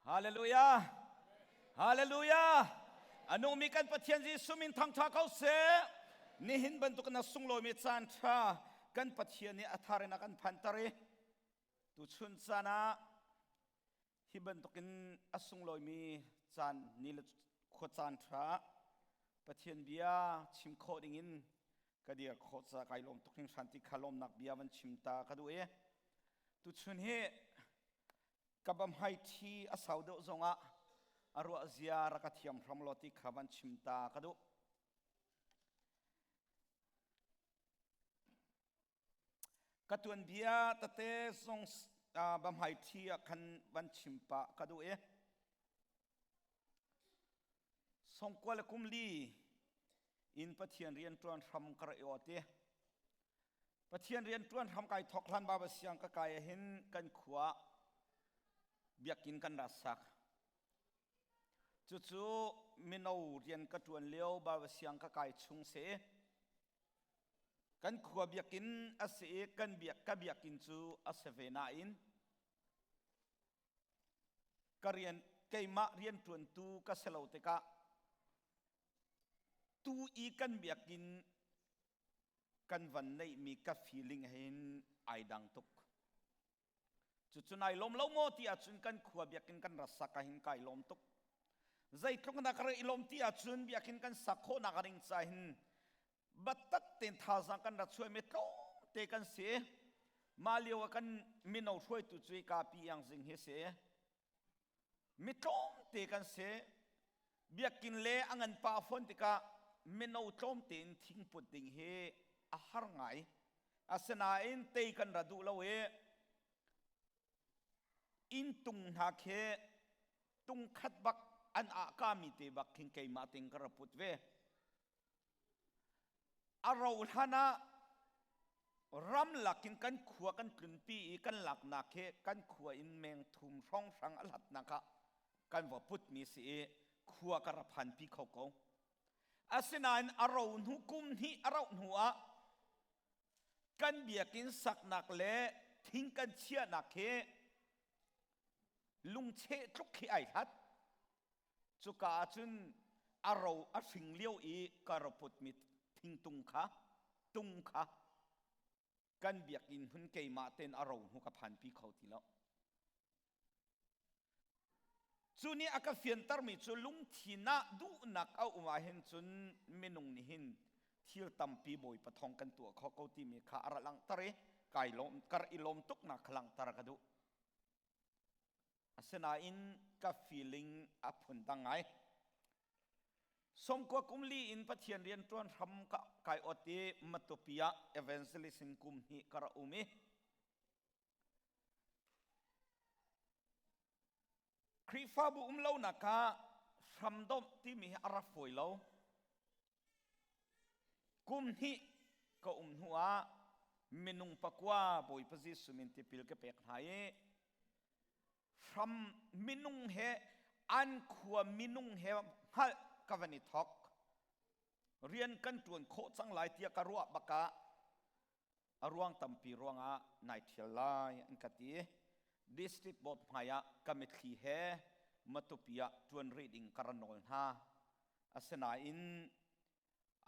Hallelujah! Hallelujah! A nungmi kan Pathian Jesuh min thangṭha ko seh. Nihin bantuk na sunglawimi caan ṭha kan Pathian nih a thar in a kan phanter i tuchun caan ah hi bantukin a sunglawimi caan ni le khua caan ṭha Pathian bia chim khawh dingin ka dir khawh ca kai lawm tuk hringhran ti kha lawmnak bia van chim ta ka duh i tuchun hi ka bamhai thi a sau deuh zongah a ruah zia rak ka thiam hram law ti kha van chim ta ka duh. Ka tuanbia tete zong bamhai thi ah khan van chim pah ka duh i songkua le kum li in Pathian rian ṭuan hram ka ra i awt i Pathian rian ṭuan hram kai thawk hlan baba siang ka kai ahhin kan khua biakinn kan ra sak. Cucu mino rian ka ṭuan lio baba siang ka kai chung si. Kan khua biakinn a si i kan biak ka biakinn cu a si ve nain ka rian keimah rian ṭuantu ka si lo tikah tu i kan biakinn kan van neihmi ka feeling hin ai dang tuk. Cucu nai lawm lo maw ti ahcun kan khua biakinn kan ra sak ahhin kai lawm tuk. Zeitluk na ka ra i lawm ti ahcun biakinn kan sak khawhnak a ring ca hin batak tein thazaang kan ra chuai mi tlawmte kan si. Mah lio ah kan mino hruaitu cu ka pi Iang Zing hi si. Mi tlawmte kan si. Biakinn le a ngan pa fawn tikah mino tlawmte in thingput ding hi a har ngai. Asinain tei kan ra duh lo i inn tung hna khi tung khat bak an ah kami te bak khin keimah ting ka ra put ve. A ro hlan ah ramlak in kan khua kan tlunpi i kan laknak hi kan khua in meng thum hrawnghrang a hlatnak ah kan va putmi si i khua ka ra phanpi kho ko. Asinain a ro hnu kum hnih a rauh hnu ah kan biakinn saknak le thing kan chiahnak hi lungcheh tluk khi ai hlat. Cuka ah cun a ro a hring lio i ka ra putmi thingtung kha tung kha kan biakinn hmun keimah tein a ro hnu ka phanpi kho ti lo. Cu nih a ka fiantermi cu lungthin ah duhnak a um ahhin cun minung nih hin thil tampi Bawipa thawng kan tuah kho ko timi kha a ra langhter i kai lawm kar i lawm tuknak kha langhter ka duh. Asinain ka feeling a phun dang ngai. Sawmkua kum li in Pathian rian ṭuan hram ka kai ot i Matupi ah evangelist in kum hnih ka ra um i Khrihfabu um lonak ah hramdomh timi hi a rak fawi lo. Kum hnih ka um hnu ah minung pakua Bawipa Jesuh min tipil ka pek hna i hram minung he an khua minung he hngalh ka van i thok. Rian kan ṭuan khawh cang lai tiah ka ruah bakah a ruang tampi ruangah nai ṭhial lai an ka ti. District board hmai ah ka mitthli he Matupi ah ṭuan rih ding ka ra nawl hna. Asinain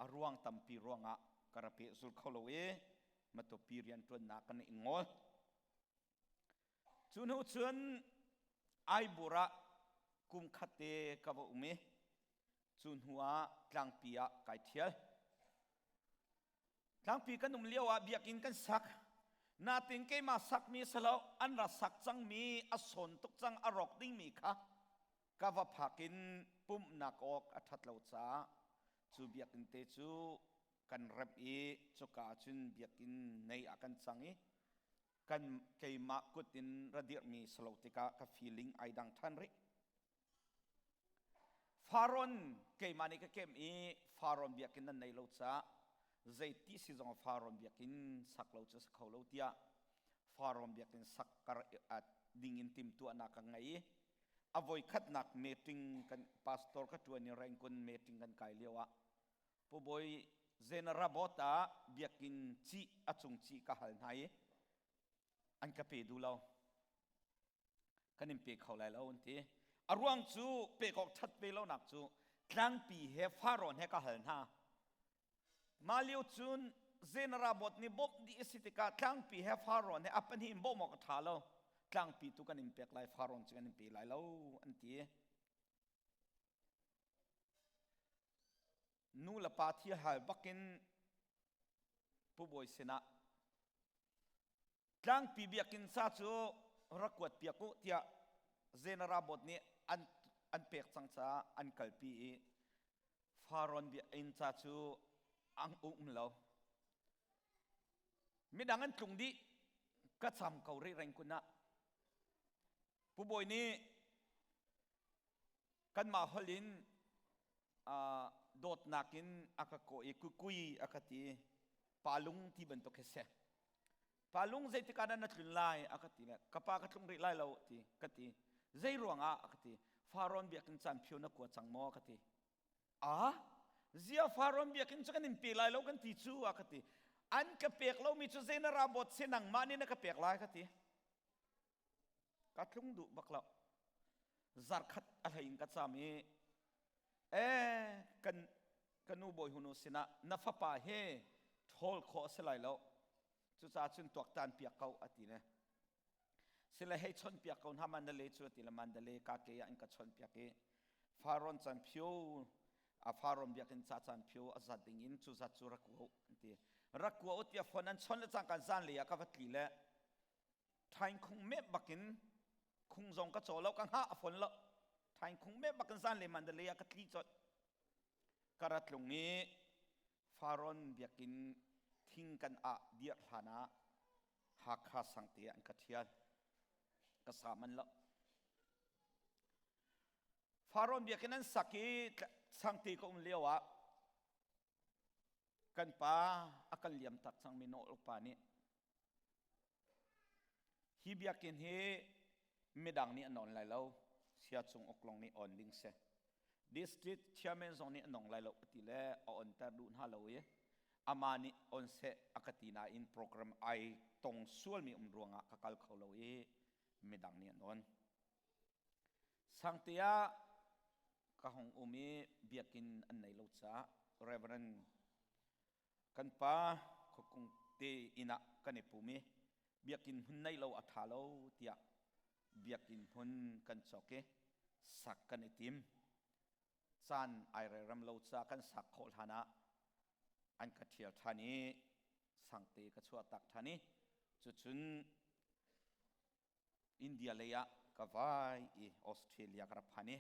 a ruang tampi ruangah ka ra pehzul kho lo i Matupi rianṭuannak kan i ngol. Cu hnu cun Aibur ah kum khat te ka va um i cu hnu ah tlangpi ah kai ṭhial. Tlangpi kan um lio ah biakinn kan sak. Natin keimah sakmi si lo, an ra sak cangmi, a sawn tuk cang, a rawk dingmi kha ka va phak in pumhnak awk a ṭhat lo caah cu biakinn te cu kan remh i cuka ah cun biakinn nei ah kan cang i kan keimah kut in ra dirhmi si lo tikah ka feeling ai dang ṭhan rih. Farrawn keimah nih ka kemh i Farrawn biakinn nan nei lo caah zeiti si zong Farrawn biakinn sak lo cu a si kho lo tiah Farrawn biakinn sak kar ding in timhtuahnak ka ngei i a voikhatnak meeting kan pastor ka ṭuan i Rangoon meeting kan kai lio ah Pu Bawi Zenarabot ah biakinn cih a cung cih ka hal hna i an ka pe duh lo. Kan in pe kho lai lo an ti. A ruang cu pek awk ṭhat ve lonak cu tlangpi he Faraon he ka hal hna. Mah lio cun Zenerabot nih bawmh dih a si tikah tlangpi he Faraon he a pahnih in bawmh awk a ṭha lo. Tlangpi tu kan in pek lai, Faraon cu kan in pe lai lo, an ti. Nu le pa thil hal bakin Pu Bawi sinah Tlangpi biakinn sa cu rak kuat piak u tiah Zenerabot nih an, an pek cang caah an kalpi i Faraon biakinn ca cu ang um lo. Midang an tlung dih ka cam ko rih reng kun ah. Pu Bawi nih kanmah holh in dawtnak in a ka kawh i kukui a ka ti palung ti bantuk hi si palung zeitik ah dah na tlun lai a ka ti le ka pa ka tlung rih lai lo ti ka ti zei ruangah a ka ti Faraon biakinn caan phio na kua cang maw ka ti a zia Faraon biakinn cu kan in pe lai lo kan ti cu a ka ti an ka pek lomi cu zei na ra bot si nangmah nih na ka pek lai ka ti Ka tlung duh bak lo. Zarkhat a hlei in ka cam i ee kan ka nu bawi hunu sinah na fapa he ṭhawl khawh a si lai lo. Cucaah cun tuaktan piak ko a ti ne. Sile hei chon piak ko hna Mandalay cu a ti le Mandalay ka ke ah in ka chon piak i Faron chan phio a Faron biakinn ca chan phio a zat ding in cu zat cu rak kua an ti. Rak kua u tiah phone an chon le cangka zan lei ah ka va tli le Thaing khung mep bakin khung zong ka caw lo ka hngah a fon lo. Thaing khung mep bakin zan le Mandalay ah ka tli colh. Ka rat lung i Faron biakinn thing kan ah dir hlan ah Hakha sangte ah an ka thial. Ka sa man lo. Faron biakinn an sak i sangte ka um lio ah kan pa a kan liam tak cangmi nawl pa nih Hi biakinn hi midang nih an on lai lo. Sia Cung Uk lawng nih on ding si. District chairman zong nih an ong lai lo ti le a onter duh hna lo i amah nih on seh a ka ti nain program ai tong sualmi um ruangah ka kal kho lo i midang nih an on. Sangte ah ka hong um i biakinn an nei lo caah Reverend Kan pa khuakung te inn ah kan i pum i biakinn hmun nei lo a ṭha lo tiah biakinn hmun kan cawk i sak kan i tim. Caan ai relrem lo ca kan sak khawh hlan ah an ka ṭhial ṭhan i sangte ka chuah tak ṭhan i cucun India lei ah ka vai i Australia ka rak phan i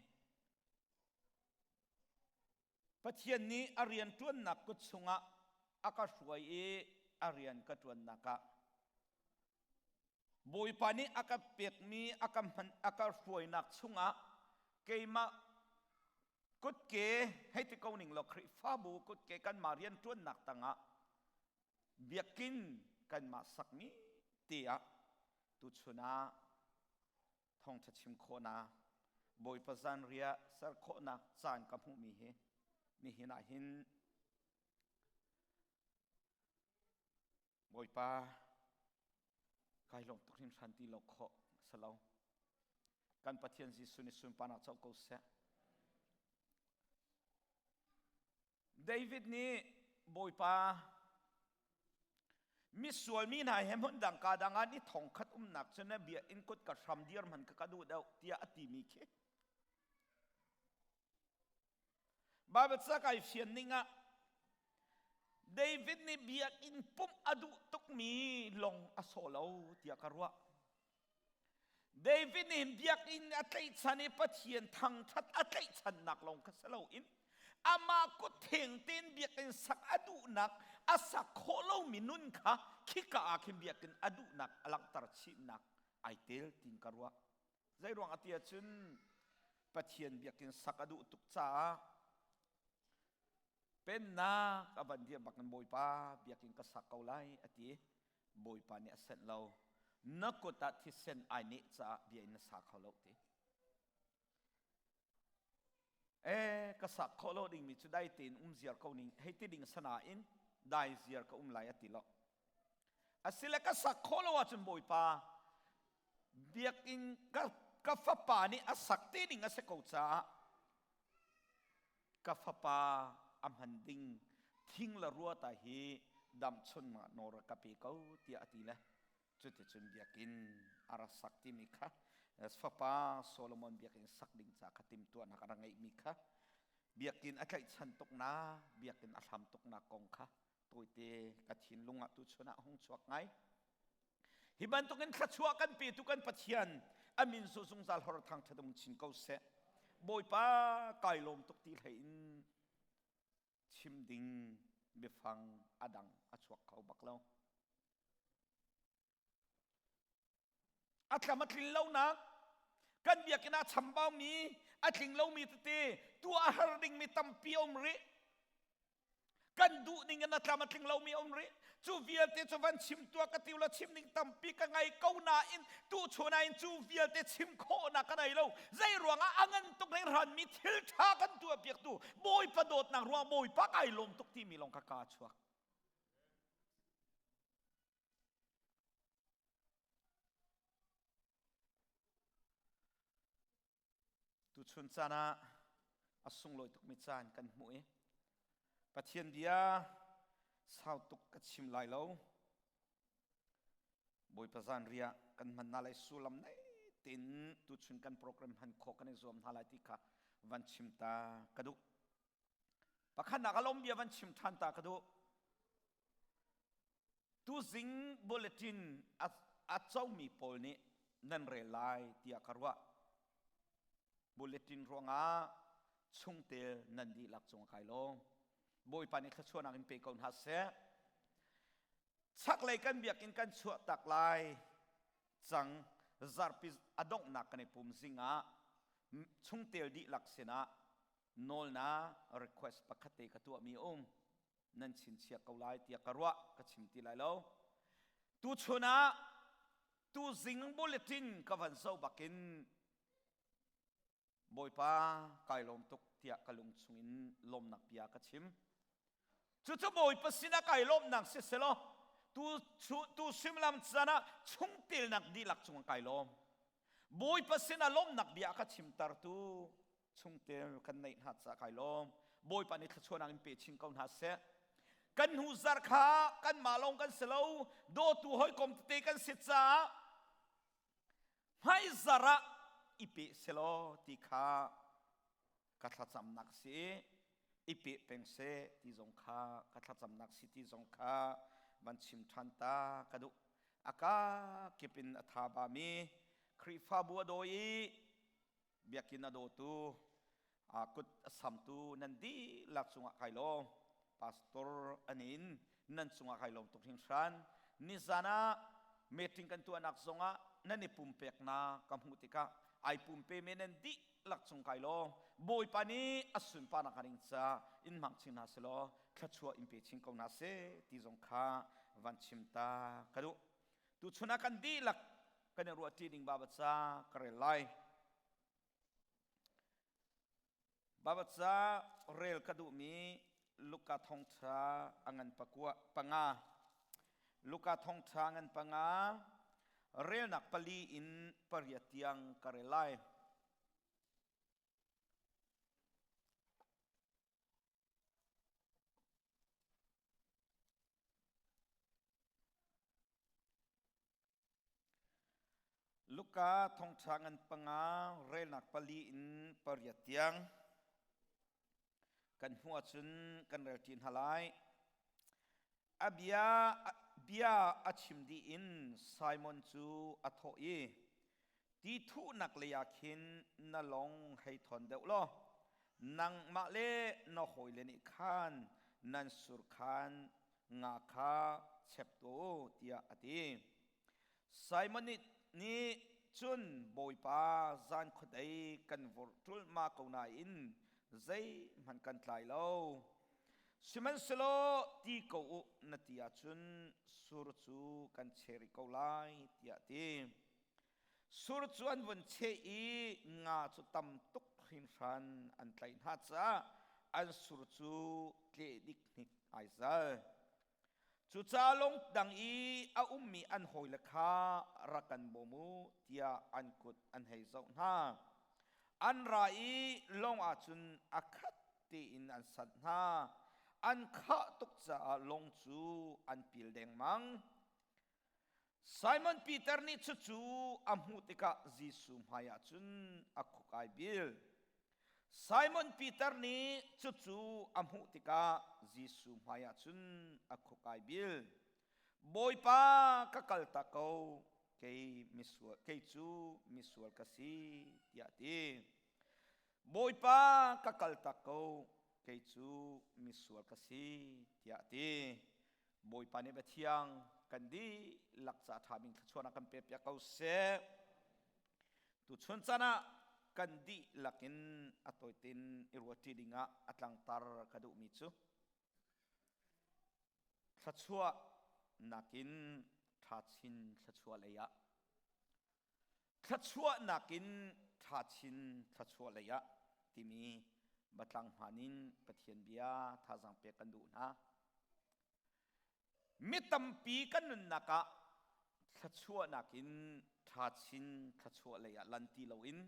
Pathian nih a rianṭuannak kut chungah a ka hruai i a rian ka ṭuannak ah Bawipa nih a ka pekmi a ka hman a ka hruainak chungah keimah kutke hei ti ko ning law Khrihfabu kutke kanmah rianṭuannak tangah biakinn kanmah sakmi te ah tuchun ah thawngṭha chim khawhnak, Bawipa zanriah ser khawhnak caan ka hmuhmi hi nihin ah hin Bawipa kai lawm tuk hringhran ti lo khawh si lo. Kan Pathian Jesuh nih sunparnak co ko seh. David nih Bawipa misual mi hna he hmun dang ka dang ah ni thong khat umnak cu na bia in kut ka hram dir hman ka ka duh deuh tiah a timi khi Bible ca kai fian ning ah David nih biakinn pumh a duh tukmi lawng a sawh lo tiah ka ruah. David nih biakinn a tlaihchan i Pathian thangṭhat a tlaihchannak lawng kha si loin amah kut theng tein biakinn sak a duhnak a sak khawh lomi nun kha khika ah khin biakinn a duhnak a langhter chihnak ai tel tiin ka ruah. Zei ruang a ti ahcun Pathian biakinn sak a duh tuk caah Pennak a van dir bak in Bawipa biakinn ka sak ko lai a ti. Bawipa nih a senh lo. Na kut ah thisen ai neh caah bia in na sa kho lo ti. Eh ka sak khawh lo dingmi cu dai tein um ziar ko ning hei ti ding sanain dai ziar ka um lai a ti lo. Asile ka sak khawh lo ahcun Bawipa biakinn ka Ka fapa nih a sak te ding a si ko caah ka fapa a hman ding thing le rua ta hi damchun ma nawl ka pe ko tiah a ti le cuticun biakinn a rak sak timi kha fapa Solomon biakinn sak ding ca kha timhtuahnak a rak ngeihmi kha biakinn a tlaihchan tuknak biakinn a hlam tuknak kong kha tawite ka thinlung ah tuchun ah hung chuak ngai. Hi bantukin thluachuah kan petu kan Pathian a min cu zungzal hor thangṭhat um chin ko seh. Bawipa kai lawm tuk ti hlei in chim ding biafang a dang a chuak kho bak lo. A tlam a tlin lonak kan biakinn ah chambaumi a tling lomi tete tuah a har dingmi tampi a um rih. Kan duh ning in a tlam a tling lomi a um rih. Cu vialte cu van chim tuah ka ti la chim ding tampi ka ngei ko nain tuchun ah in cu vialte chim khawhnak ka nei lo. Zei ruangah a ngan tuk hranmi thil ṭha kan tuah piaktu Bawipa dawtnak ruang Bawipa kai lawm tuk timi lawng ka kaa chuak. Tuchun caan ah a sunglawi tukmi caan kan hmuh i Pathian bia sau tuk ka chim lai lo. Bawipa zanriah kan hman hna lai sullam nei tein tuchun kan program hman khawh kan i zuam hna lai ti kha van chim ta ka duh. Pakhatnak a lawm bia van chim ṭhan ta ka duh. Tuzing bulletin a comi pawl nih nan rel lai tiah ka ruah. Bulletin ruangah chungtel nan dihlak cung a kai lawm. Bawipa nih thluachuahnak in pe ko hna seh. Chaklei kan biakinn kan chuah tak lai cang zarhpi a donghnak kan i pum zing ah chungtel dihlak sinah nawlnak request pakhat te ka tuahmi a um. Nan chinchiah ko lai tiah ka ruah ka chim ti lai lo. Tuchun ah tuzing bulletin ka van zoh bakin Bawipa kai lawm tuk tiah ka lung chungin lawmnak bia ka chim. Cucu Bawipa sinah kai lawmnak si selaw tu tu suimilam caan ah chungtelnak dihlak cungah kai lawm. Bawipa sinah lawmnak bia ka chimtertu chungtel kan neih hna caah kai lawm. Bawipa nih thluachuahnak in pe chin ko hna seh. Kan hnu zarh kha kanmah lawng kan si lo, dawtu hawikom tete kan si caah hmaizarh ah i peh selaw ti kha ka thlacamnak si i peh peng seh ti zong kha ka thlacamnak si ti zong kha van chim ṭhan ta ka duh. A ka kip in a tha bami Khrihfabu a dawi i biakinn a dawtu kut a samtu nan dihlak cungah kai lawm. Pastor anin nan cungah kai lawm tuk hringhran. Nizan ah meeting kan tuahnak zongah nan i pumpeknak ka hmuh tikah ai pumpe me nan dihlak cung kai lawm. Bawipa nih a sunparnak a ring ca in hmang chin hna selaw thluachuah in pe chin ko hna seh ti zong kha van chim ta ka duh. Tuchun ah kan dihlak kan i ruahṭi ding Baba ca ka rel lai. Baba ca rel ka duhmi Luka thawngṭha a ngan pakua panga. Luka thawngṭha ngan panga relnak pali in pariat tiang ka rel lai. Luka thawngṭha ngan panga relnak pali in pariat tiang kan hmuh ahcun kan relṭi hna lai. A bia, bia a chim dih in Simon cu a thawh i, Ti thuhnak lei ah khin na lawng hei thawn deuh law nangmah le na hawile nih khan nan sur khan nga kha chep tuah u tiah a ti. Simon nih, nih cun Bawipa zan khuadei kan vurh ṭulhma ko nain zeihmanh kan tlai lo. Sihmanhsehlaw ti ko u na ti ahcun sur cu kan cheh rih ko lai tiah a ti. Sur cu an vun cheh i nga cu tam tuk hringhran an tlaih hna caah an sur cu tleh dik hnik ai zal. Cucaah lung dang i a ummi an hawile kha rak kan bawm u tiah an kut an hei zoh hna. An ra i lawng ah cun a khat tein an sanh hna. An khah tuk caah lawng cu an pil dengmang. Simon Peter nih cucu a hmuh tikah Jesuh hmaiah cun a khuk ai bil. Simon Peter nih cucu a hmuh tikah Jesuh hmaiah cun a khuk ai bil. Bawipa ka kaltak ko, kei misual, kei cu misual ka si, tiah a ti. Bawipa ka kaltak ko, kei cu misual ka si, tiah a ti. Bawipa nih Pathiang kan dihlak ca ṭha bing thluachuahnak kan pek piak ko seh. Tuchun caan ah kan dihlak in a tawitin i ruahṭi dingah a tlangtar ka duhmi cu thluachuah nakin ṭha chin thluachuah lei ah thluachuah nakin ṭha chin thluachuah lei ah timi batlang hmaan in Pathian bia thazaang pek kan duh hna. Mi tampi kan nunnak ah thluachuahnak in ṭha chin thluachuah lei ah lan ti loin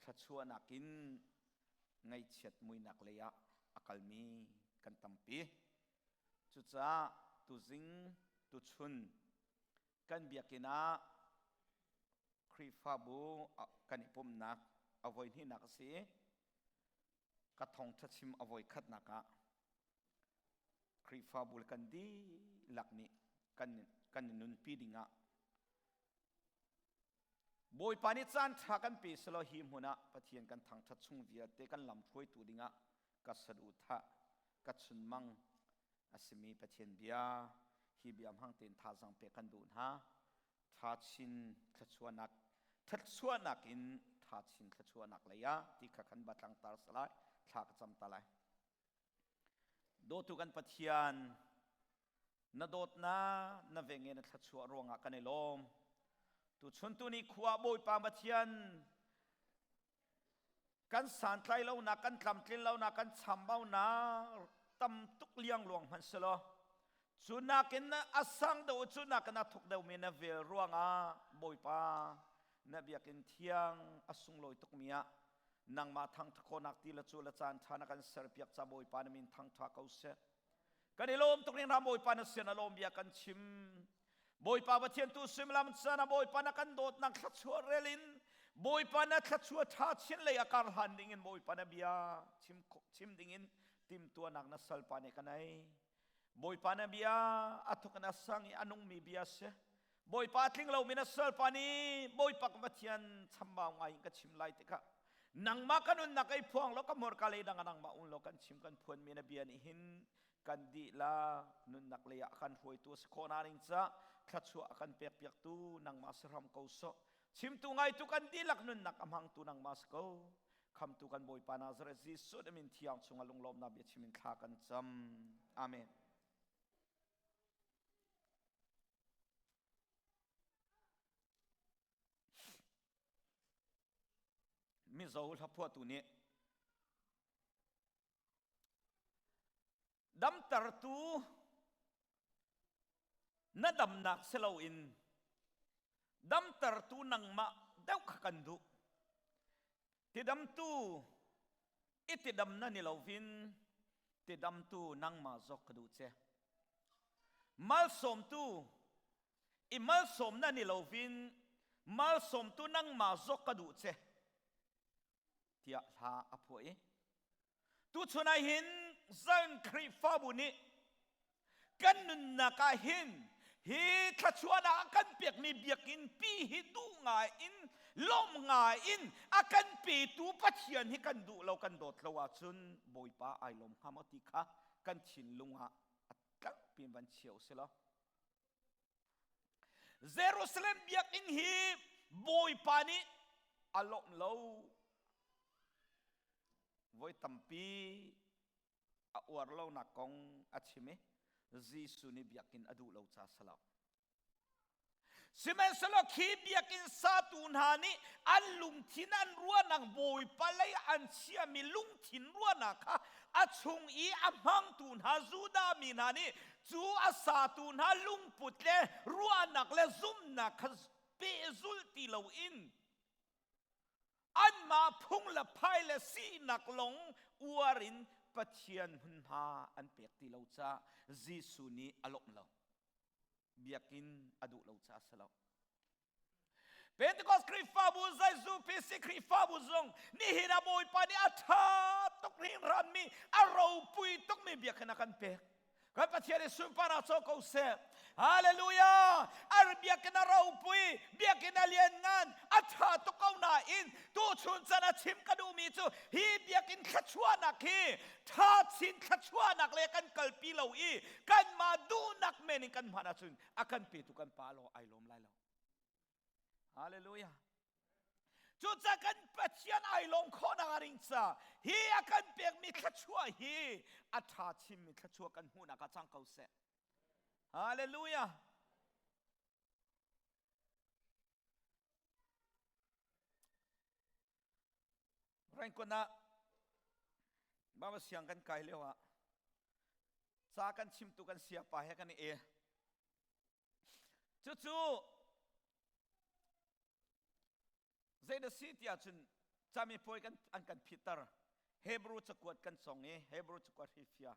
thluachuahnak in ngaihchiat muinak lei ah a kalmi kan tampi. Cucaah tuzing tuchun kan biakinn ah Khrihfabu kan i pumhnak a voi hnihnak a si i ka thawngṭha chim a voi khatnak ah Khrihfabu le kan dihlak nih kan kan i nunpi dingah Bawipa nih caan ṭha kan pe selaw hi hmun ah Pathian kan thangṭhat chung vialte kan lamhruaitu dingah ka saduhthah ka chunmang a simi Pathian bia hi bia hmang tein thazaang pek kan duh hna. Ṭha chin thluachuahnak thluachuahnak in ṭha chin thluachuahnak lei ah ti kha kan va tlangtar salai thla ka cam ta lai. Dawtu kan Pathian na dawtnak na veng na thluachuah ruangah kan i lawm. Tuchun tu ni khua Bawipa Pathian kan santlai lonak kan tlamtlin lonak kan chambaunak tam tuk liangluang hmanh selaw cu nakin a sang deuh cu nakin a thuk deuhmi na vel ruangah Bawipa na biakinn thiang a sunglawi tukmi ah nangmah thangṭha khawhnak ti le cu le caan ṭha na kan serpiak ca Bawipa na min thangṭha ko seh. Kan i lawm tuk ning ram Bawipa na sin a lawm bia kan chim. Bawipa Pathian tu suimilam caan ah Bawipa na kan dawtnak thluachuah rel in Bawipa na thluachuah ṭha chin lei a kar hlan ding in Bawipa na bia chim chim ding in timtuahnak na salpa nih kan ei. Bawipa na bia a thuk in a sang i a nungmi bia si. Bawipa tling lomi na salpa nih Bawipa ka Pathian chambau ngai in ka chim lai tikah nangmah ka nunnak ei phuang law ka hmurka lei dang ah nangmah um law kan chim kan phuanmi na bia nih hin kan dihlak nunnak lei ah kan hruaitu a si khawh na ning ca thluachuah a kan pek piaktu nangmah si hram ko sawh chimtu ngaitu kan dihlak nunnak a hmangtu nangmah si ko khamtu kan Bawipa Nazareth Jesuh na min thiang chungah lunglawmnak bia chim in thla kan cam amen Mizo hlaphuahtu nih damtertu na damnak si loin damtertu nangmah deuh kha kan duh. Tidamtu i tidam na ni lovin tidamtu nangmah zawk ka duh che. Malsawmtu i malsawm na ni lovin malsawmtu nangmah zawk ka duh che tiah hla a phuah i tuchun ah hin Zion Khrihfabu nih kan nunnak ah hin hi thluachuahnak a kan pekmi biakinn pi hi duh ngai in lawm ngai in a kan petu Pathian hi kan duh lo kan dawt lo ahcun Bawipa ai lawm hnga maw ti kha kan thinlung ah a tlangpi in van chia usih law Jerusalem biakinn hi Bawipa nih a lawmh lo voi tampi a uar lonak kong a chim i Jesuh nih biakinn a duh lo ca si lo. Sihmanhsehlaw khi biakinn satu hna nih an lungthin an ruahnak Bawipa lei an chiahmi lungthin ruahnak kha a chung i a hmangtu hna Judah mi hna nih cu a satu hna lungput le ruahnak le zumhnak kha pehzulh ti loin anmah phung le phai le sinak lawng uar in Pathian hmunhma an pek ti lo caah Jesuh nih a lawmh lo. Biakinn a duh lo caah a si lo. Pentecost Khrihfabu Zaizu PC Khrihfabu zong nihin ah Bawipa nih a ṭha tuk hringhranmi a ropui tukmi biakinn a kan pek. Kan Pathian i sunparnak co ko seh. Hallelujah! Ar biakinn a ropui, biakinn a lianngan, a ṭha tuk ko nain tuchun chan a chim ka duhmi cu hi biakinn thluachuahnak hi ṭha chin thluachuahnak le kan kalpi lo i kanmah duhnak men in kan hman ahcun a kan petu kan pa law ai lawm lai lo. Hallelujah! Cucaah kan Pathian ai lawm khawhnak a ding ca hi a kan pekmi thluachuah hi a ṭha chinmi thluachuah kan hmuhnak ah cang ko seh. Hallelujah! Rengkon ah Baba siang kan kai lio ah ca kan chimtu kan siapa he kan i e. Cucu zei na si ti ahcun camipuai kan an kan phitter Hebrew cakuat kan cong i Hebrew cakuat hi fia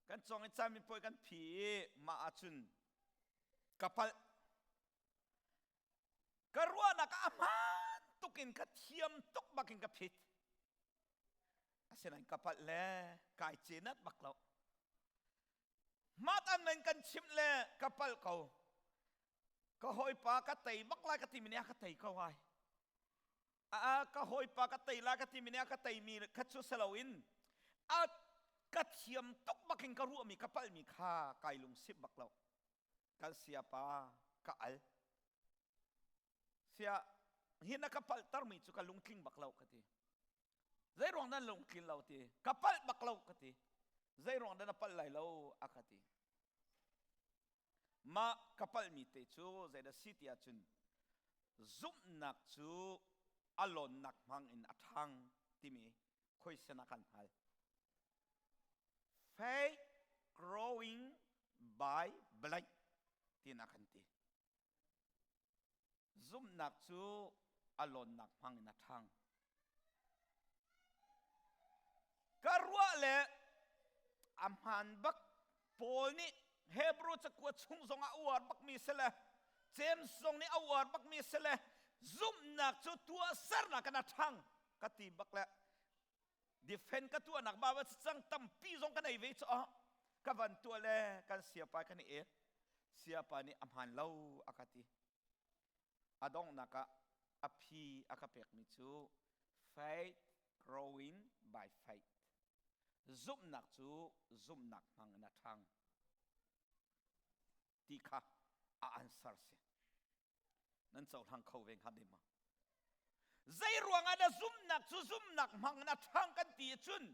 kan cong i camipuai kan phi i mah ahcun ka palh ka ruahnak ah a hmaan tuk in ka thiam tuk bak in ka phit asinain ka palh le kai cenat bak lo Hmat an men kan chimh le ka palh ko. Ka hawipa ka tei bak lai ka timi nih a ka tei ko ai. A ka hawipa ka tei lai ka timi nih a ka teimi kha cu si loin a ka thiam tuk bakin ka ruahmi ka palhmi kha kai lungsip bak lo. Kan siapa ka al. Sia hi na ka palhtermi cu ka lungtling bak lo ka ti. Zei ruang nan lungtlin lo ti? Ka palh bak lo ka ti. Zei ruang dah na palh lai lo a ka ti. Mah ka palhmi te cu zeidah si ti ahcun zumhnak cu a lawnnak hmang in a ṭhang timi question a kan hal. Faith growing by blank tiin a kan ti. Zumhnak cu a lawnnak hmang in a ṭhang. Ka ruah le a hmaan bak Paul nih Hebrew cakuat chung zongah a uar bakmi si le James zong nih a uar bakmi si le zumhnak cu tuahsernak in a ṭhang ka ti bak le defend ka tuahnak ba cang tampi zong ka nei ve cu ka van tuah le kan siapa kan i ek siapa nih a hmaan lo a ka ti a donghnak ah a phi a ka pekmi cu faith growing by faith zumhnak cu zumhnak hmang in a ṭhang ti kha a answer si nan cohlang kho ve hnga ding ma zei ruangah na zumhnak cu zumhnak hmang na ṭhang kan ti cun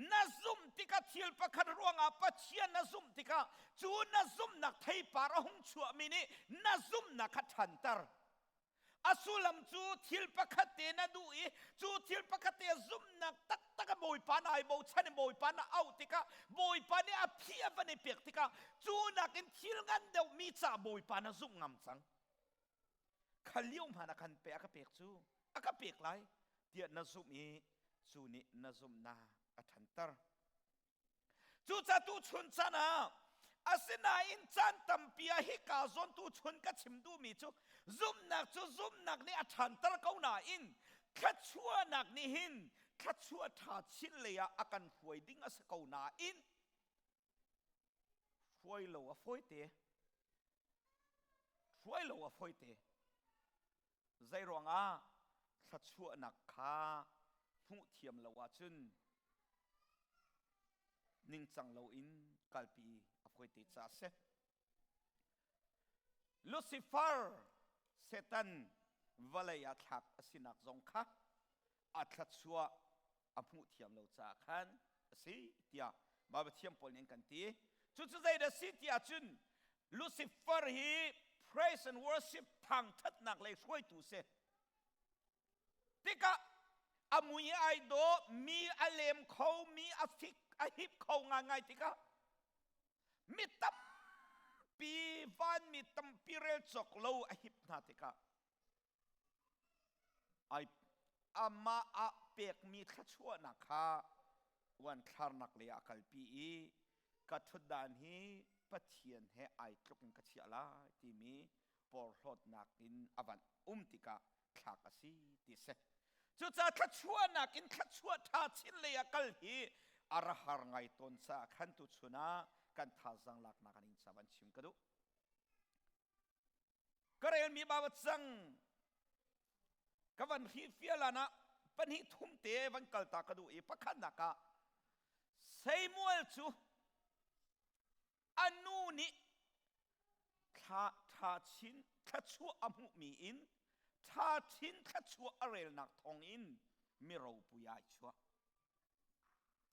na zumh tikah thil pakhat ruangah Pathian na zumh tikah cu na zumhnak theipar a hung chuahmi nih na zumhnak kha ṭhanter A sullam cu thil pakhat te na duh i cu thil pakhat te zumhnak taktak a Bawipa na ai bochan i Bawipa na auh tikah Bawipa nih a phi a van i pek tikah cu nakin thil ngan deuhmi ca Bawipa na zumh ngam cang. Kha lio hmanh a kan pe a ka pek cu a ka pek lai tiah na zumh i cu nih na zumhnak a ṭhanter. Cucaah tuchun chan ah asinain caan tampi ah hika zawn tuchun ka chim duhmi cu zumhnak cu zumhnak nih a ṭhanter ko nain thluachuahnak nih hin thluachuah ṭha chin lei ah a kan hruai ding a si ko nain hruai lo a fawite hruai lo a fawite Zei ruangah thluachuahnak kha hmuh thiam lo ahcun ningcang loin kalpi a fawite ca a si. Lucifer Satan vawlei ah thlak a sinak zong kha a thluachuah a hmuh thiam lo caah khan a si tiah Baibal thiam pawl nih an kan ti. Cucu zeidah a si ti ahcun Lucifer hi Praise and worship thangthatnak lei hruaitu si. Tikah a mui ai dawh, mi a lem kho, mi a fik, a hip kho ngaingai tikah mi tampi van mi tampi rel cawk lo a hip hna tikah ai amah ah pekmi thluachuahnak kha uanthlarnak lei ah a kalpi i ka ṭhutdan hi Pathian he ai tluk in ka chiah lai timi porhlawtnak in a van um tikah thlak a si ti a si. Cucaah thluachuahnak in thluachuah ṭha chin lei ah kal hi a ra har ngai tawn caah khan tuchun ah kan thazaang laknak an in ca van chim ka duh. Ka relmi babat cang ka van hrilhfial ah pahnih thum te van kalta ka duh i pakhatnak ah Samuel cu a nu nih thla ṭha chin thluachuah a hmuhmi in ṭha chin thluachuah a relnak thawng in mi ropui ah ai chuah.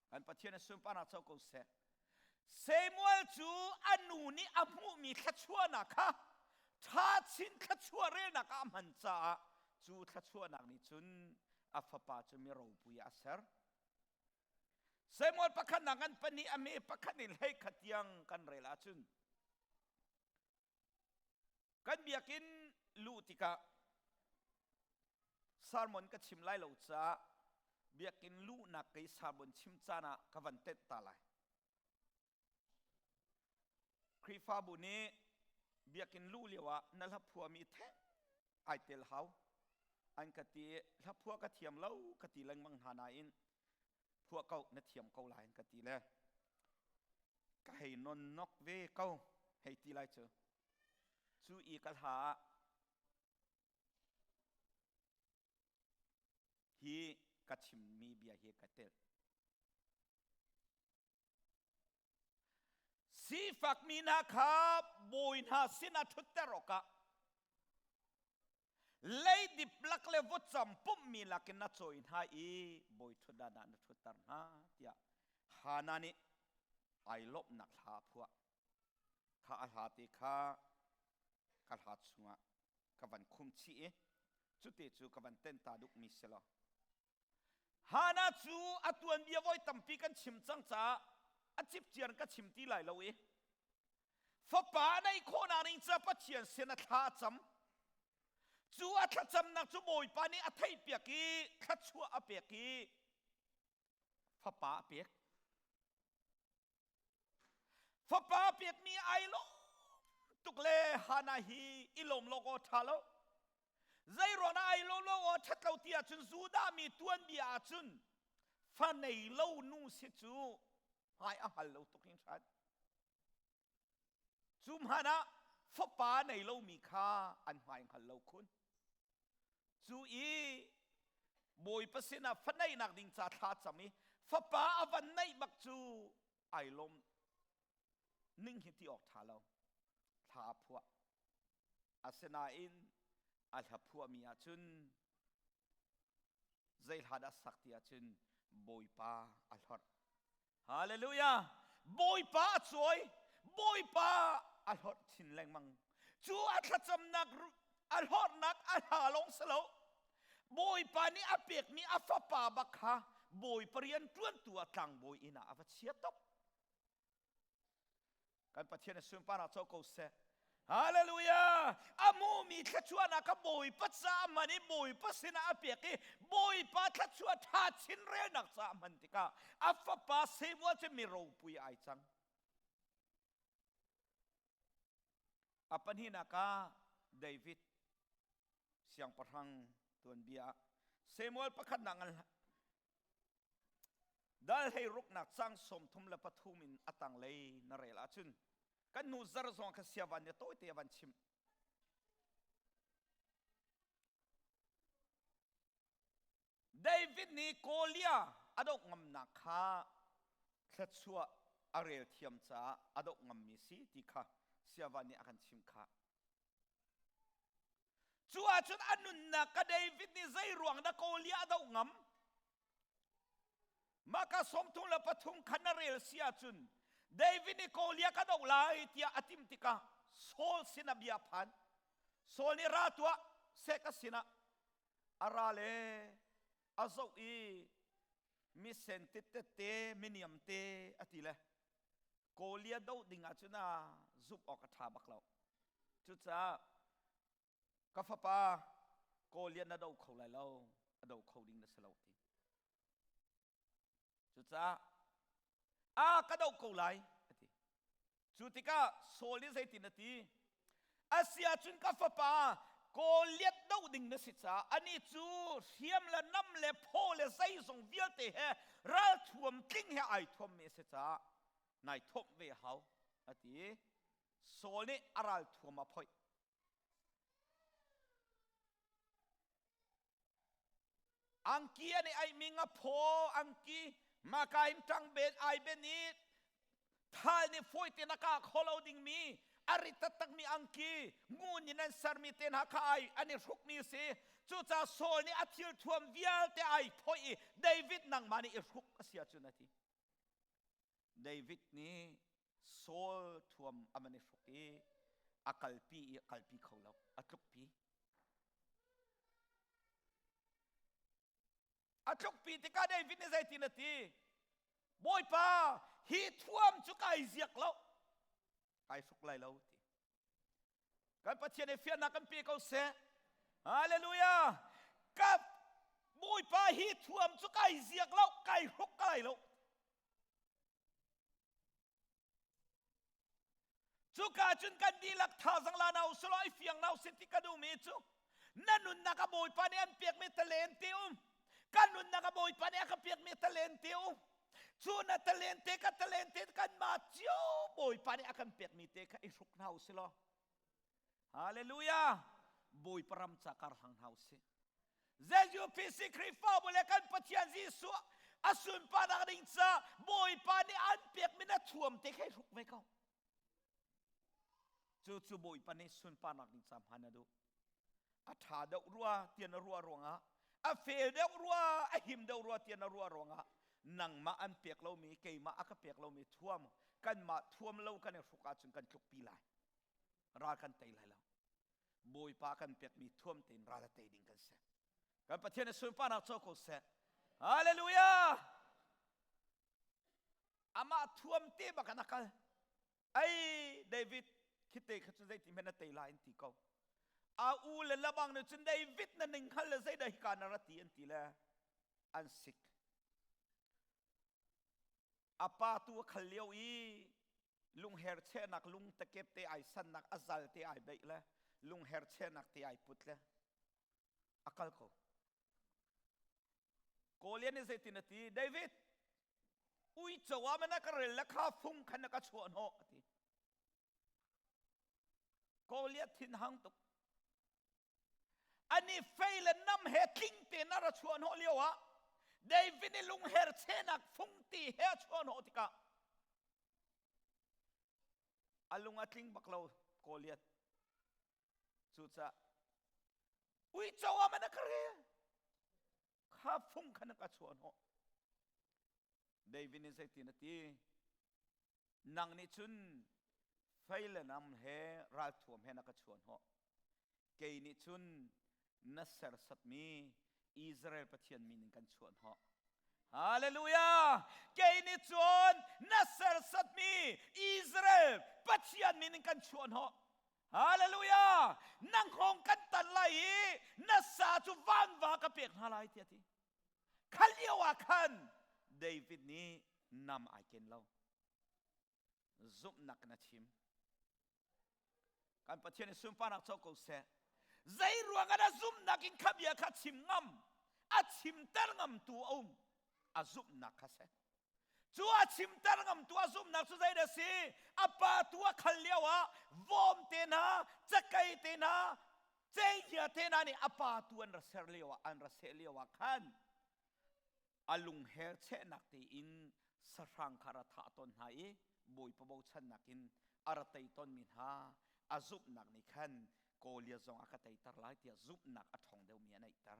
Kan Pathian a sunparnak co ko seh. Samuel cu a nu nih a hmuhmi thluachuahnak kha ṭha chin thluachuah relnak ah a hman caah cu thluachuahnak nih cun a fapa cu mi ropui ah a ser. Samuel pakhatnak an pahnih a me pakhat in hlei khat tiang kan rel ahcun Kan biakinn luh tikah sermon ka chim lai lo caah biakinn luhnak kei sermon chim caan ah ka van tenh ta lai. Khrihfabu nih biakinn luh lio ah na hlaphuami theng ai tel hau. An ka ti hlaphua ka thiam lo ka ti lengmang hna nain phuah ko na thiam ko lai an ka ti le ka hei non nok ve ko hei ti lai cu cu i ka hla ah hi ka chimmi bia hi ka tel sifakmi hna kha bawi hna sinah ṭhutter awkah leidip lak le vutcam pumhmi lakin na cawi hna i bawi ṭhutdan ah na ṭhutter hna tiah Hana nih ai lawmhnak hla a phuah. Kha a hla te kha ka hla chungah ka van khum chih i cute cu ka van tenh ta dukmi si lo. Hana cu a tuanbia voi tampi kan chim cang caah a cipciar ka chim ti lai lo i fapa neih khawhnak ding ca Pathian sin a thla a cam. Cu a thlacamnak cu Bawipa nih a theihpiak i thluachuah a pek i fapa a pek. Fapa pekmi ai lawm tuk le Hana hi i lawm lo aw ṭha lo. Zei ruang ah ai lawm lo aw ṭhat lo ti ahcun Judah mi tuanbia ahcun fa nei lo nu si cu hmai a hngal lo tuk hringhran. Cu hmanh ah fapa nei lomi kha an hmai hngal lo khun. Cu i Bawipa sinah fa neihnak ding ca thla cam i fapa a van neih bak cu ai lawm ning hi ti awk ṭha lo. Thla a phuah. Asinain a hla phuahmi ahcun zei hla dah sak ti ahcun Bawipa a hlorh. Hallelujah! Bawipa a cawi, Bawipa a hlorh chin lengmang. Cu a thlacamnak a hlorhnak a hla lawng si lo. Bawipa nih a pekmi a fapa bak kha Bawipa rian ṭuantu ah tlangbawi inn ah a va chia top. Kan Pathian a sunparnak co ko seh. Hallelujah! A hmumi thluachuahnak kha Bawipa ca a hman i Bawipa sinah a pek i Bawipa thluachuah ṭha chin relnak ca a hman tikah a fapa Samuel cu mi ropui ai cang. A pahnihnak ah David siangpahrang tuanbia ah Samuel pakhatnak ngan Dal hlei ruknak cang 33 in a tanglei na rel ahcun kan hnu zar zong kha siavan nih tawite a van chim. David nih Goliath a doh ngamnak kha thluachuah a rel thiam caah a doh ngammi si ti kha siavan nih a kan chim kha. Cu ahcun a nunnak ka David nih zei ruang dah Goliath a doh ngam? Mah ka 33 khan na rel si ahcun David nih Goliath ka doh lai tiah a timh tikah Saul sin ah bia a phan. Saul nih ra tuah seh ka sinah a ra le a zoh i misen tete miniam te a ti le Goliath doh ding ahcun a zumh awk a ṭha bak lo. Cucaah ka fapa Goliath na do kho lai lo, a do kho ding na si lo ti. Cucaah a ka doh ko lai a ti. Cu tikah Saul nih zeitin a ti? A si ahcun ka fapa Goliath doh ding na si caah anih cu hriam le nam le phaw le zeizong vialte he ralthuam tling he ai thuammi a si caah nai thawmh ve hau a ti. Saul nih a ralthuam a phoih. Angki an i aihmi ngaphaw angki maka in ṭangben ai ben i thal nih fawi tein a kah kho lo dingmi a rit taktakmi angki ngun in an sermi te hna kha ai an i hrukmi a si. Cucaah Saul nih a thil thuam vialte ai phoih i David nangmah nih i hruk a si ahcun a ti. David nih Saul thuam a van i hruk i a kalpi i a kalpi kho lo, a tlukpi. A tlukpi tikah David nih zeitin a ti? Bawipa, hi thuam cu kai ziak lo, kai hruk lai lo ti. Kan Pathian i fiannak kan pe ko seh. Hallelujah! Ka Bawipa hi thuam cu kai ziak lo, kai hruk ka lai lo. Cuka cun kan dihlak thazang la na usulaw i fiang na usi ti ka duhmi cu na nunnak a Bawipa nih an pekmi talen te um kan nunnak a Bawipa nih a ka pekmi talen te um cu na talen te ka talen te kanmah cio Bawipa nih a kan pekmi te kha i hruk hna usilaw Hallelujah Bawipa ram ca kar hlang hna usih ZUPC Khrihfabu le kan Pathian Jesuh a sunparnak ding ca Bawipa nih an pekmi na thuam te kha i hruk ve ko. Cu cu Bawipa nih sunparnak ding ca hman a duh. A ṭha deuh rua tian a ruah ruangah, a fel deuh rua, a him deuh rua tian a ruah ruangah nangmah an pek lomi, keimah a ka pek lomi thuam, kanmah thuam lo kan i hruk ahcun kan tlukpi lai. Ral kan tei lai lo. Bawipa kan pekmi thuam tein ral a tei ding kan si. Kan Pathian i sunparnak co ko seh. Hallelujah! Amah thuam te bak in a kal. Ei David khite kha cu zeiti hmanh na tei lai an ti ko. A u le labang nih cun David na ning hngal le zeidah hika na ra ti an ti le an sik. A pa tu a khal lio i lungher chehnak lung takep te ai sannak a zal te ai beih le lungher chehnak te ai put le a kal ko. Goliath nih zeitin a ti? David, uico ah man a ka rel le kha fung khan na ka chuah hnawh a ti. Goliath thin hang tuk. Ani fei le nam he tling tein a ra chuah hnawh lio ah David nih lungher chehnak fung ti he a chuah hnawh tikah a lung a tling bak lo Goliath. Cucaah uico ah man a ka rel kha fung khan a ka chuah hnawh. David nih zeitin a ti? Nang nih cun fei le nam he ralthuam he na ka chuah hnawh. Kei nih cun na sersatmi Israel Pathian min in kan chuah hnawh. Hallelujah! Kei nih cun na sersatmi Israel Pathian min in kan chuah hnawh. Hallelujah! Nang hngawng kan tan lai i na sa cu vanva ka pek hna lai tiah a ti. Kha lio ah khan David nih nam ai ken lo. Zumhnak in a chim. Kan Pathian i sunparnak co ko seh. Zei ruang ah dah zumhnak in kha bia kha chim ngam, a chimter ngamtu a um, a zumhnak kha seh. Cu a chimter ngamtu a zumhnak cu zeidah si? A pa tu a khal lio ah vom te hna, cakei te hna, cenghngia te hna nih a pa tu an ra ser lio ah an ra seh lio ah khan a lungher chehnak tein sahrang kha ra thah tawn hna i Bawipa bochannak in a ra tei tawnmi hna a zumhnak nih khan Goliath zong a ka teiter lai tiah zumhnak a ṭhawng deuhmi a neihter.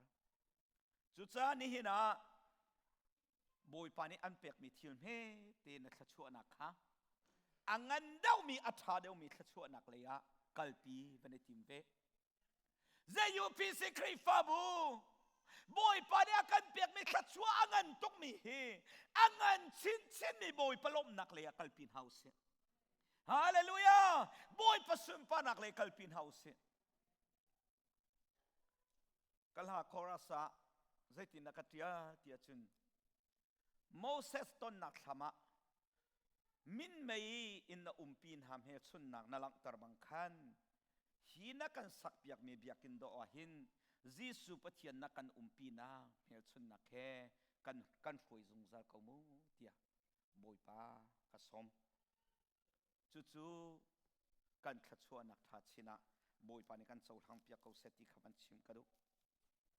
Cucaah nihin ah Bawipa nih an pekmi thil hmete na thluachuahnak kha a ngan deuhmi a ṭha deuhmi thluachuahnak lei ah kalpi van i tim ve. ZUPC Khrihfabu Bawipa nih a kan pekmi thluachuah a ngan tukmi hi a ngan chinchinmi Bawipa lawmhnak lei ah kalpi hna usih. Hallelujah! Bawipa sunparnak lei kalpi hna usih. Ka hla chorus ah zeitin na ka ṭial ti ahcun Moses tonnak thlam ah minmei in na umpi hna hmelchunhnak na langhter bang khan hi na kan sakpiakmi biakinn dawh ah hin Jesuh Pathian na kan umpinak hmelchunhnak he kan kan hruai zungzal ko mu tiah Bawipa ka sawm. Cucu kan thluachuahnak ṭha chin ah Bawipa nih kan cohlang piak ko seh ti kha van chim ka duh.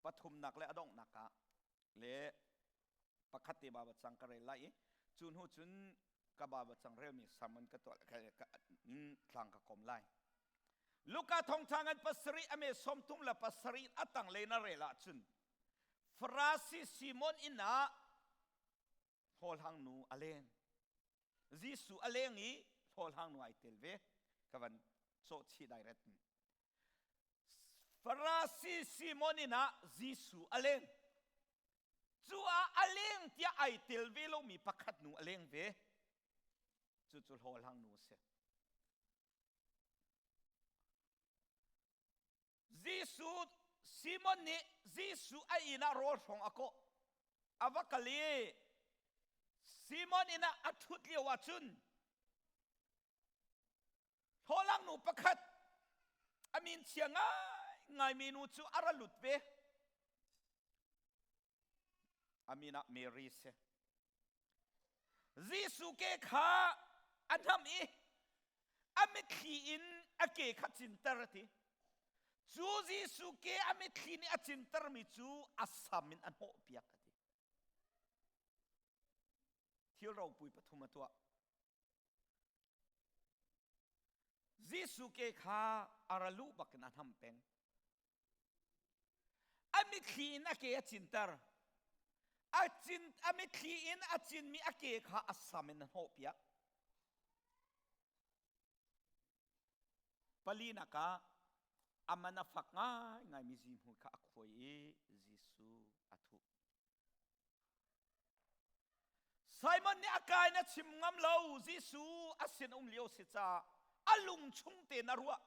Pathumnak le a donghnak ah le pakhat te ba cang ka rel lai i cu hnu cun ka ba cang relmi sermon ka tuah tlang ka kom lai. Luka thawngṭha ngan pasarih ame 37 a tanglei na rel ahcun Farasi Simon inn ah hlawhhlang nu a leng. Jesuh a leng i hlawhhlang nu ai tel ve. Ka van cawh chih direct. Farasi Simon inn ah Jesuh a leng. Cu ah a leng tiah ai tel ve lomi pakhat nu a leng ve. Cucu hlawhhlang nu a si. Jesuh Simon nih Jesuh a inn ah rawl hrawng a kawh. A va kal i Simon inn ah a ṭhut lio ah cun hlawhlang nu pakhat a min chia ngaingaimi nu cu a ra lut ve. A min ah Mary si. Jesuh ke kha a hnamh i a mitthli in a ke kha cinter a ti. Cu Jesuh ke a mitthli nih a cintermi cu a sam in a hnawhpiak a ti. Thil ropui pathum a tuah. Jesuh ke kha a ra luh bakin a hnam peng. A mitthli in a ke a cinter. A cin a mitthli in a cinmi a ke kha a sam in a hnawhpiak. Palinak ah a man a fak ngaingaimi zihmui kha a khuai i Jesuh a thuh. Simon nih a ka in a chim ngam lo. Jesuh a sin um lio si caah a lung chung tein a ruah.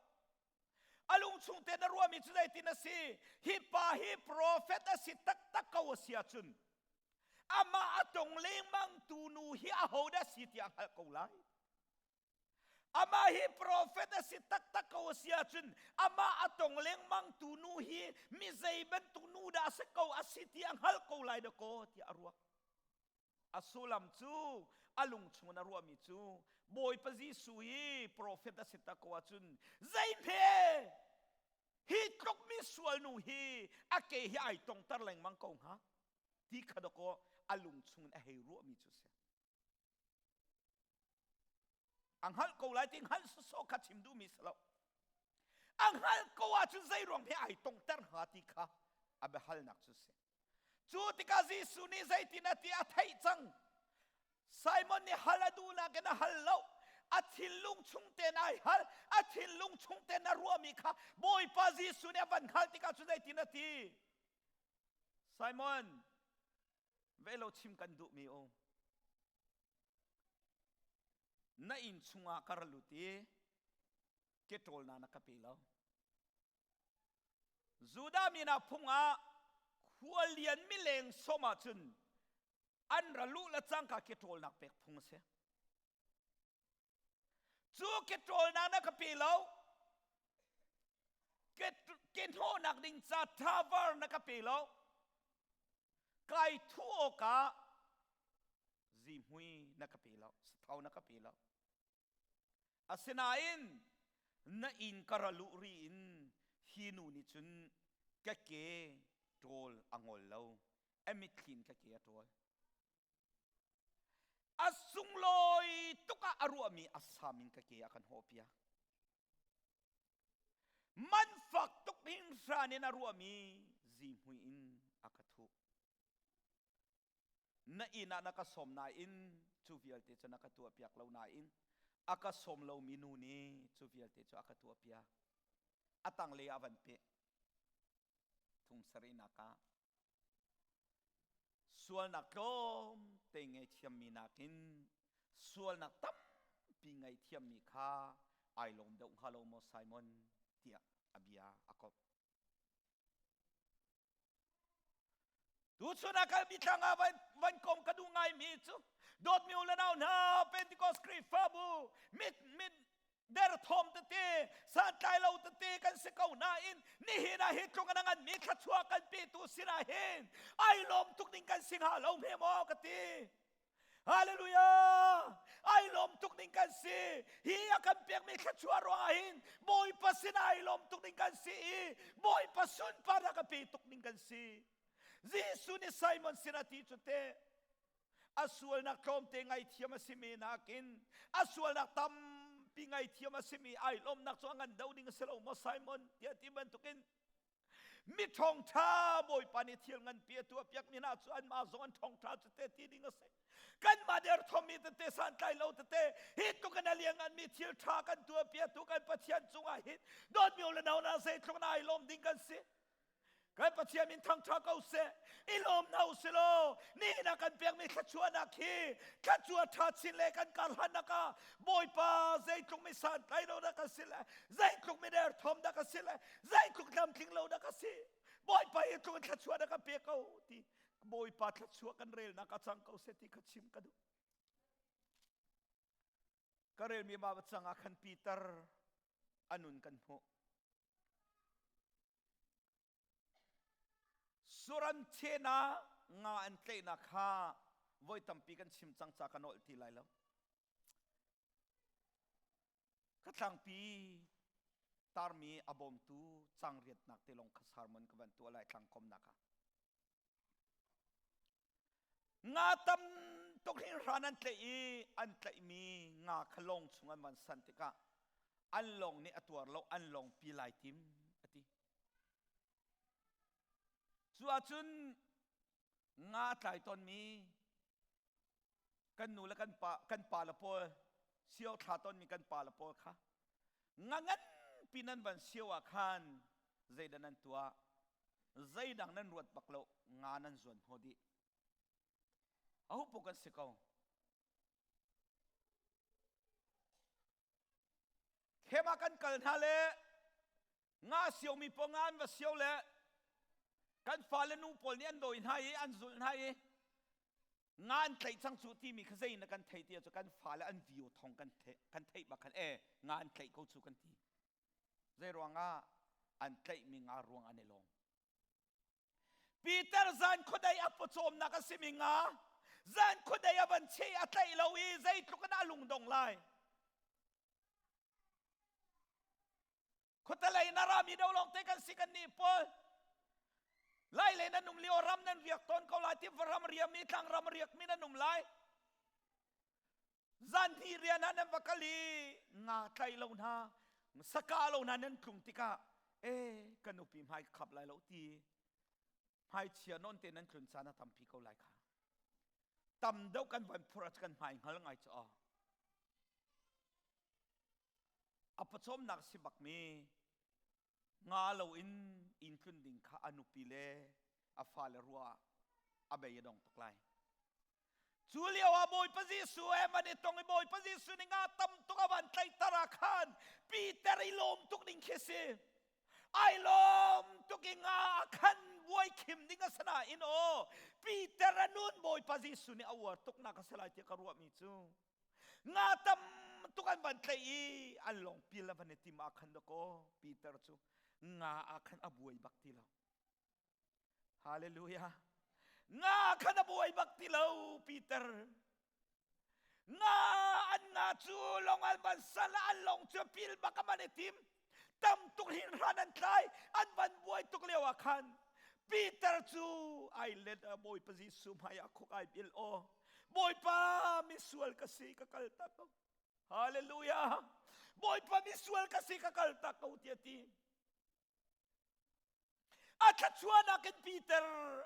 A lung chung tein a ruahmi cu zeitin a si? Hi pa hi profet a si taktak ko a si ahcun amah a tong lengmang tu nu hi ahodah si ti a hngalh ko lai. Amah hi profet a si taktak ko a si ahcun amah a tong lengmang tu nu hi mi zei bantuk nu dah a si ko a si ti a hngalh ko lai dah kaw tiah a ruah. A sullam cu a lung chung in a ruahmi cu Bawipa Jesuh hi profet a si tak ko ahcun zeihme hi tluk mi sual nu hi a ke hi ai tongter lengmang ko hnga ti kha dawkaw a lung chung in a hei ruahmi cu a si. A hngalh ko lai ti hngalh sawsawh kha chim duhmi si lo. A hngalh ko ahcun zei ruang he ai tongter hnga ti kha a biahalnak cu si. Cu tikah Jesuh nih zeitin a ti a theih cang. Simon nih hal a duhnak in a hal lo. A thinlung chung tein ai hal. A thinlung chung tein a ruahmi kha Bawipa Jesuh nih a van hngalh tikah cu zeitin a ti. Simon, ve lo chim kan duhmi um. Na inn chungah ka ra lut i ke ṭawlnak na ka pe lo. Judah mi hna phung ah khualian mileng sawm ahcun an ra luh le cangka ke ṭawlnak pek phung a si. Cu ke ṭawlnak na ka pe lo. Ke hnawhnak ding ca thavar na ka pe lo. Kai thuh awkah zihmui na ka pe lo, sathau na ka pe lo. Asinain na inn ka ra luh ri in hi nu nih cun ka ke ṭawl a ngol lo, a mitthli in ka ke a ṭawl. A sunglawi tuk ah a ruahmi a sam in ka ke a kan hawhpiak. Man fak tuk hringhran in a ruahmi zihmui in a ka thuh. Na inn ah na ka sawm nain cu vialte cu na ka tuahpiak lo nain a ka sawm lomi nu nih cu vialte cu a ka tuahpiak. A tanglei ah van peh. thum sarihnak ah sualnak tlawmte ngaihthiammi nakin sualnak tampi ngaihthiammi kha ai lawm deuh hnga lo maw Simon tiah a bia a komh. Tuchun ah kal mitthlang ah van, van kom ka duh ngaimi cu dawtmi u le nau hna Pentecost Khrihfabu mit mit derthawm tete santlai lo tete kan si ko nain nihin ah hi tluk a ngan mi thluachuah kan petu sinah hin ai lawm tuk ding kan si hnga lo hme maw ka ti Hallelujah! Ai lawm tuk ding kan si. Hi a kan pekmi thluachuah ruangah hin Bawipa sin ai lawm tuk ding kan si i Bawipa sunparnak a pe tuk ding kan si. Jesuh nih Simon sin a ti cu te a sualnak tlawmte ngaithiam a simi nakin a sualnak tampi ngaithiam a simi ai lawmnak cu a ngan deuh ding a si lo maw Simon tiah ti bantukin Mi ṭhawngṭha Bawipa nih thil nganpi a tuahpiak mi hna cu anmah zong an ṭhawngṭha cu te ti ding a si. Kanmah derthawmmi tete santlai lo tete hi tluk in a liannganmi thil ṭha kan tuahpiaktu kan Pathian cungah hin dawtmi u le nau hna zeitluk in ai lawm ding kan si. Kan Pathian min thangṭha ko seh. I lawm hna u si law nihin ah kan pekmi thluachuahnak hi thluachuah ṭha chin le kan karhlannak ah Bawipa zeitluk mi santlai lo dah ka si le zeitluk mi derthawm dah ka si le zeitluk tlamtling lo dah ka si Bawipa hi tluk in thluachuah dah ka pe ko ti Bawipa thluachuah kan relnak a cang ko seh ti kha chim ka duh. Ka relmi ma cang ah khan Peter a nun kan hmuh. Suram chena nga an tlaihnak kha voi tampi kan chim cang ca ka nolh ti lai lo. Ka tlangpi tarmi a bawmtu cangriatnak te lawng kha sermon ka van tuah lai tlangkomnak ah. Nga tam tuk hringhran an tlaih i an tlaihmi nga kha lawng chung an van san tikah an lawng nih a tuar lo an lawng pi lai tim a ti. Cu ahcun nga tlai tawnmi kan nu le kan pa kan pa le pawl sio thla tawnmi kan pa le pawl kha nga nganpi nan van sio ah khan zeidah nan tuah zeidang nan ruat bak lo nga nan zuan hnawh dih aho puk an si ko Khema kan kal hna le nga siomi pawl nga an va sio le kan fale nu pawl nih an dawi hna i an zulh hna i nga an tlaih cang cu timi kha zei na kan thei ti cu kan fale an vio thong kan theih kan theih bak khan e nga an tlaih ko cu kan ti zei ruangah an tlaihmi nga ruang an i lawm Peter zan khuadei a pawcawmnak a simi nga zan khuadei a van cheh a tlaih lo i zeitluk in a lungdong lai Khuatelei na rami do lawng te kan si kan nih pawl lai le nan um lio ram nan riak tawn ko lai ti ram riam i tlang ram riak mi nan um lai zan hnih rian ah nan va kal i nga tlai lo hna saka lo hna nan tlung tikah e ka nupi hmai ka khap lai lo ti hmaichia non te nan tlun caan a tampi ko lai kha tam deuh kan van phur ah kan hmai hngal ngai cu A pawcawmnak si bakmi nga loin inn tlun ding kha a nupi le a fale ruah a bei a dong tuk lai. Cu lio ah Bawipa Jesuh he van i tong i Bawipa Jesuh nih nga tam tuk a van tlaihter ah khan Peter i lawm tuk ding khi si. Ai lawm tuk i nga a khan buai khim ding a si nain aw Peter a nun Bawipa Jesuh nih a uar tuk nak a si lai tiah ka ruahmi cu. Nga tam tuk an van tlaih i an lawng pil a van i tim ah khan dakaw Peter cu nga ah khan a buai bak ti lo. Hallelujah. Nga khan a buai bak ti lo Peter. Nga an nga cu lawng an van sal an lawng cu pil bak a van i tim. Tam tuk hin hran an tlai an van buai tuk lio ah khan Peter cu ai let a Bawipa Jesuh hmai ah khuk ai bil aw. Bawipa misual ka si ka kal tak ko. Hallelujah. Bawipa misual ka si ka kal tak ko tiah ti. A thluachuahnak in Peter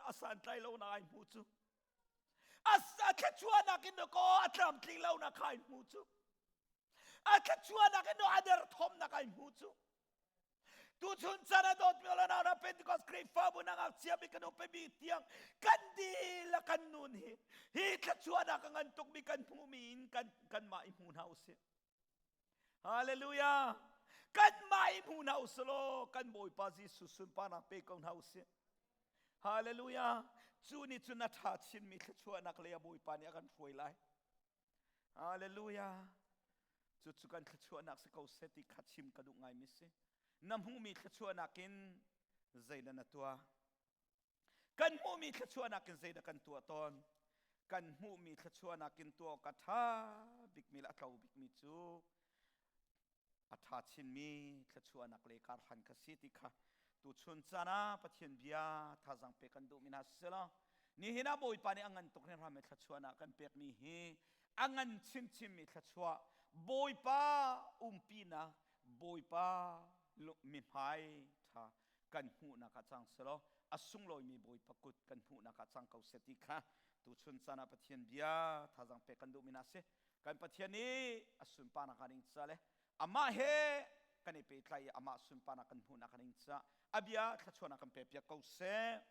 a santlai lo na ai hmu cu. A thluachuahnak in ko a tlamtling lo na kha ai hmu cu. A thluachuahnak in a derthawmnak ai hmu cu. Tuchun caan ah dawtmi le nau hna, Pentecost Khrihfabu na ngakchia mi kan upa mi tiang kan dihlak kan nun hi hi thluachuahnak a ngan tukmi kan hmuhmi in kan kanmah i hmu hna usih. Hallelujah! Kanmah i hmu hna usih law kan Bawipa Jesuh sunparnak pe ko hna usih. Hallelujah! Cu nih cun a ṭha chinmi thluachuahnak lei a Bawipa nih a kan hruai lai. Hallelujah! Cucu kan thluachuahnak si ko seh ti kha chim ka duh ngaimi si. Na hmuhmi thluachuahnak in zeidah na tuah? Kan hmuhmi thluachuahnak in zeidah kan tuah tawn? Kan hmuhmi thluachuahnak in tuah awk a ṭha bikmi le a tlo bikmi cu a ṭha chinmi thluachuahnak le karhlan kha si ti kha tuchun caan ah Pathian bia thazaang pek kan duhmi hna siselaw, nihin ah Bawipa nih a ngan tuk hringhran thluachuahnak kan pekmi hi a ngan chinchinmi thluachuah, Bawipa umpinak, Bawipa mihmai ṭha kan hmuhnak ah cang selaw, a sunglawimi Bawipa kut kan hmuhnak ah cang ko seh ti kha tuchun caan ah Pathian bia thazaang pek kan duhmi hna si. Kan Pathian nih a sunparnak ah ding ca le amah he kan i pehtlai i amah sunparnak kan hmuhnak ding ca a bia thluachuahnak kan pek piak ko seh.